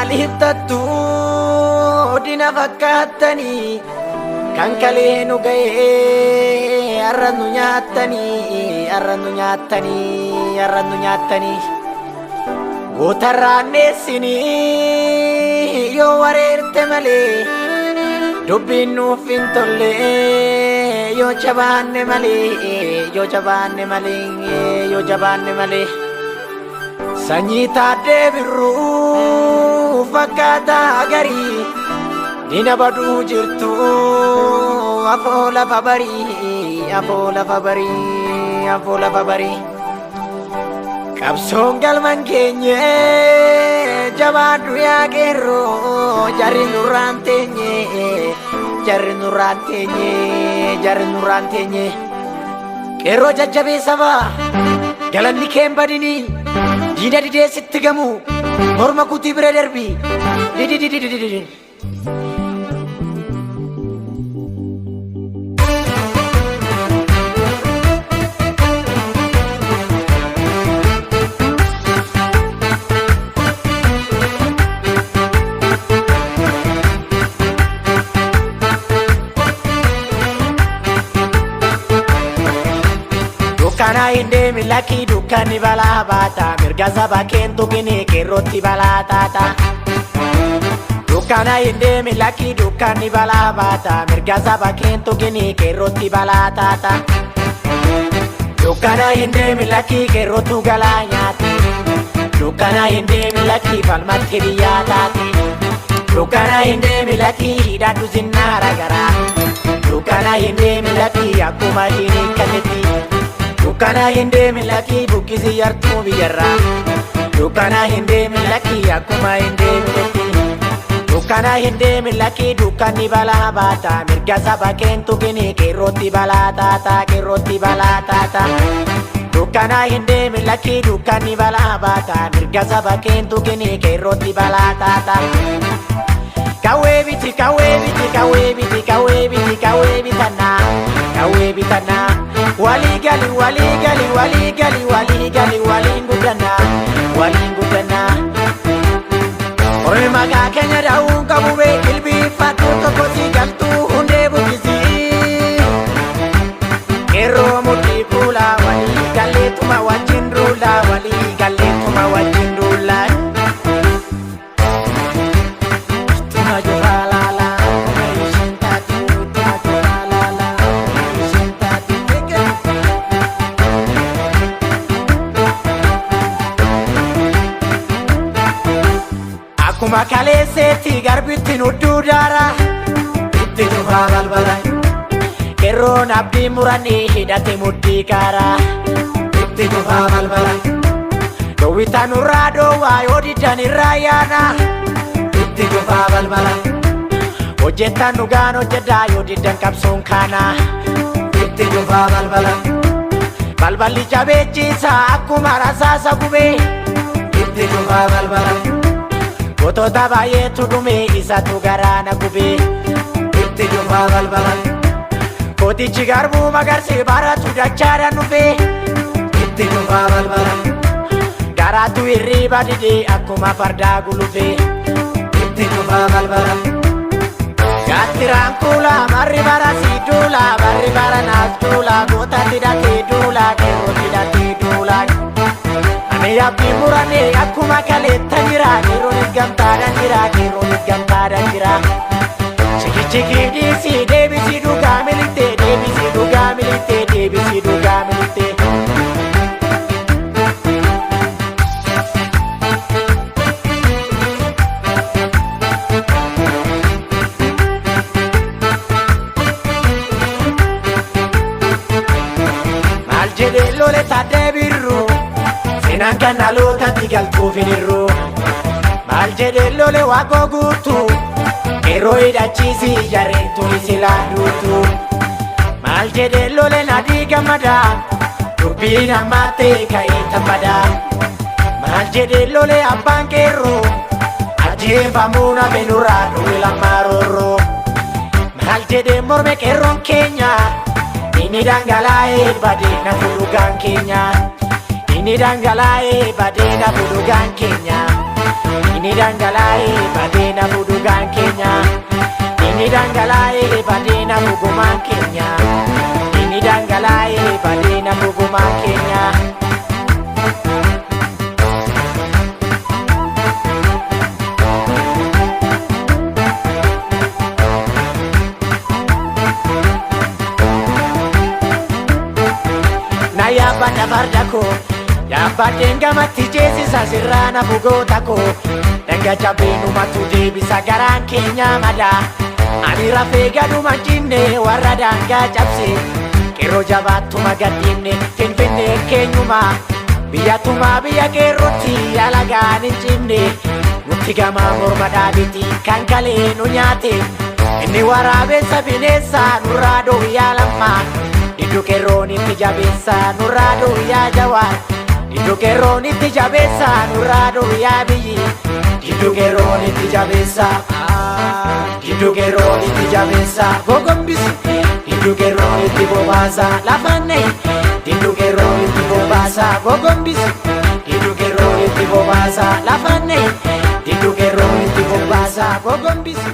Maaliif tattuu dina fakkaattanii kan kalee nu ga'ee har'a nu nyaattanii, har'a nu nyaattanii, har'a nu nyaattanii. Gootarraan dheessinii yoo wareerte malee, dubbiin nuuf hin tolle yoo jabaanne malee, yoo jabaanne malee, yoo jabaanne malee. Sanyii Taaddee Birruu fakkaataa garii dina baduu jirtu afoo lafa barii, afoo lafa barii, afoo lafa barii. Qabsoon galman keenye jabaadhu yaa qeerroo, jarri nurraan teenye, jarri nurraan teenye, jarri nurraan teenye. Qeerroo jajjabee sabaa, galanni kee hin badinii, diina didee sitti gamu morma kutii bira darbi dididididididin. Dukkana hin deemin lakkii, dukkanni balaa baata, mirga saba keen tuqini, qeerrootti balaa taata. Dukkana hin deemin lakkii, dukkanni balaa baata, mirga saba keen tuqini, qeerrootti balaa taata. Dukkana hin deemin lakkii, qeerrootu galaa nyaate. Dukkana hin deemin lakkii, falmatti biyyaa taate. Dukkana hin deemin lakkii, hidhadhu zinnaara garaa. Dukkana hin deemin lakkii, akkuma hinikkatetti. Dukkana hin deemin lakkii, buqqisi yartuu biyyarraa. Dukkana hin deemin lakkii, akkuma hin deeminetti. Dukkana hin deemin lakkii, dukkanni balaa baata, mirga saba keen tuqini, qeerrootti balaa taata, qeerrootti balaa taata. Dukkana hin deemin lakkii, dukkanni balaa baata, mirga saba keen tuqini, qeerrootti balaa taata. Kawwee biti, kawwee biti, kawwee biti, kawwee biti, kawwee bitannaa, kawwee bitannaa. Walii gali, walii gali, walii gali, walii gali, waliin guddannaa, waliin guddannaa. Ormi maqaa keenya dha'uun qabu bee, jilbiinfadhu, tokko si galtuu hundee buqqisii. Qeerroo mudhii kuulaa, walii galleetuma wajjin duulaa, walii galleetuma wajjin duulaa. Ittuma jufaa laalaa, isheen taatu, ittuma jufaa laalaa, isheen taatu. Akkuma kaleesseetti garbitti nudduu daara, itti cufaa balbala. Qeerroon abdii muranii hidhate mudhii kaara, itti cufaa balbala. Dhoowwitaan nurraa dhoowwaa, yoo diddan irraa yaana, itti cufaa balbala. Hojjettan dhugaan hojjedhaa, yoo diddan qabsoon kaana, itti cufaa balbala. Balballi jabeechiisa akkuma rasaasa gubee, itti cufaa balbala. Gootota baay'eetu dhume, isatu garaana gubee, itti cufaa balbala. Kootichi garbuu magarsee baratu dachaadhaan dhufee, itti cufaa balbala. Garaatu hirriiba didee akkuma fardaa gulufee, itti cufaa balbala. Gaattiraan kuula barri bara si duula, barri bara naas duula, gootatti hidhatee duula, qeerrootti hidhatee duula. Ani abdii murannee akkuma kaleetta jira, qeerroonis gamtaadhaan jira, qeerroonis gamtaadhaan jira. Chiki chiki dhiisii deebisii dhugaa milittee, deebisii dhugaa milittee, deebisii dhugaa milittee. Maal jedhee lole Taaddee Birruu, seenaan kan dhalootatti galchuuf hin hir'u. Maal jedhee lole Waaqoo Guutuu, qeerroo hidhachiisii jarreen tuni silaa duutu. Maal jedhee lole Nadii Gammadaa, dubbiin hammaattee ka'ee tammadaa. Maal jedhee lole abbaan qeerroo, ajjeefamuun hafe nurraa dhuwe lammaa roorroo. Maal jedhee morme qeerroon keenya, inni dhangalaa'ee badee nafu dhugaan keenya. Inni dhangalaa'ee badee nafu dhugaan keenya. Inni dhangalaa'ee badee nafu dhugaan keenya. Inni dhangalaa'ee badee nafu gumaan keenya. Inni dhangalaa'ee badee nafu gumaan keenya. Na yaabbadha farda koo, yaabbadheen gamatti ceesisa sirraa na fugoota koo. Danga jabeenumatu deebisa garaan keenya madaa. Ani rafee gaduma cinne warra daangaa cabse. Qeerroo jabaattuma gadhiifne finfinnee keenyuma. Biyya tumaa biyya qeerrootti alagaan hin cimne. Nutti gamaa morma dhaabiti kan kalee nu nyaate. Inni waraabessa bineensa nurraa dooyyaa lammaa. Diddu qeerroon itti jabeessa nurraa dooyyaa jawaar. Diddu qeerroon itti jabeessa nurraa dooyyaa biyyi. Diddu qeerroon itti jabeessa. Diddu qeerroon itti jabeessa gogombisi. Diddu qeerroon itti bobaasa lafaan nahi. Diddu qeerroon itti bobaasa gogombisi. Diddu qeerroon itti bobaasa lafaan nahi. Diddu qeerroon itti bobaasa gogombisi.